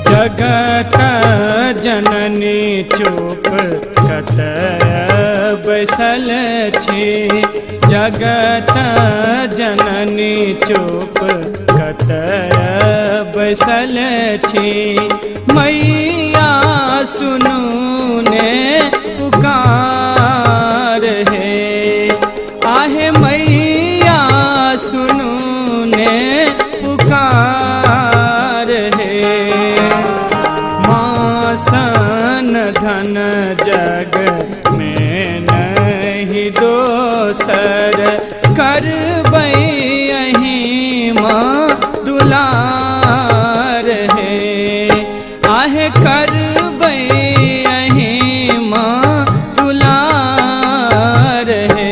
जगत जननी चुप कतय बैसल छी। जगत जननी चुप कतय बैसल छी। मैया सुनू ने पुकार हे, आहे मैया सुनू ने पुकार हे। मासन धन जग में नहीं दोसर, करबै अहीं माँ दुलार हे। आहे करबै अहीं माँ दुलार हे।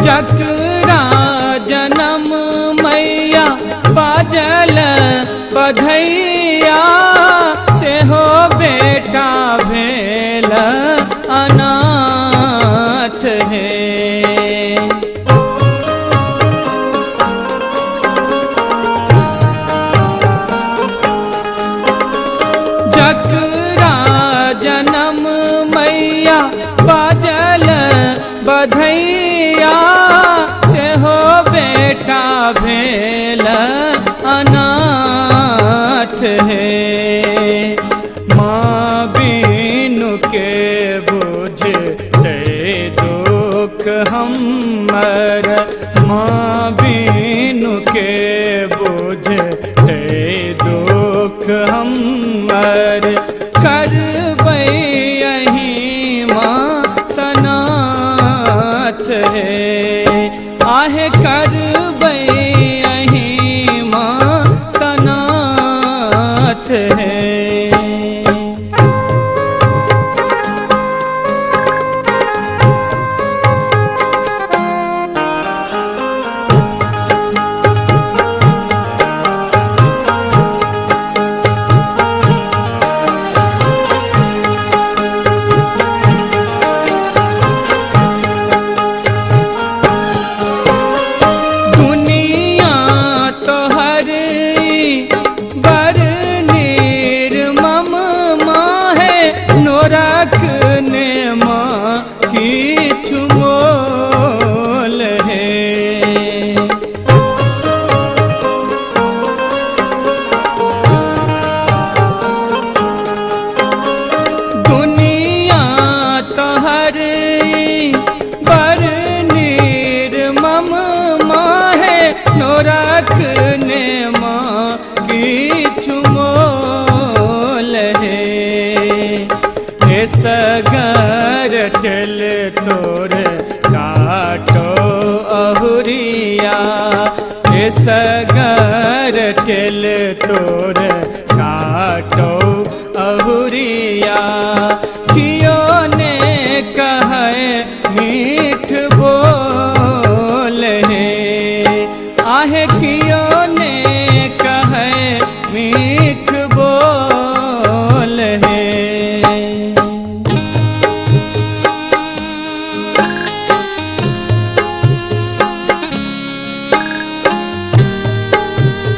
जकरा जन्म मैया बाजल बधैया, सेहो बेटा भेल अनाथ हे। जकरा जन्म मैया बाजल बधैया, सेहो बेटा भेल अनाथ हे। माँ बिनु के बुझते दुख हमर, माँ बिनु के बुझते दुख हमर, करबै अहीं माँ सनाथ हे। आहे करबै अहीं माँ सनाथ हे। दुनिया तोहर बर निर्मम माँ है, नोरख ने माँ किछु मोल है। दुनिया तोहर बर निर्मम माँ है, नोरख ने माँ किछु मोल है। हे सगर टेल तोर काटो अहुरिया, हे सगर टेल तोर काटो अहुरिया, कियो ने कहे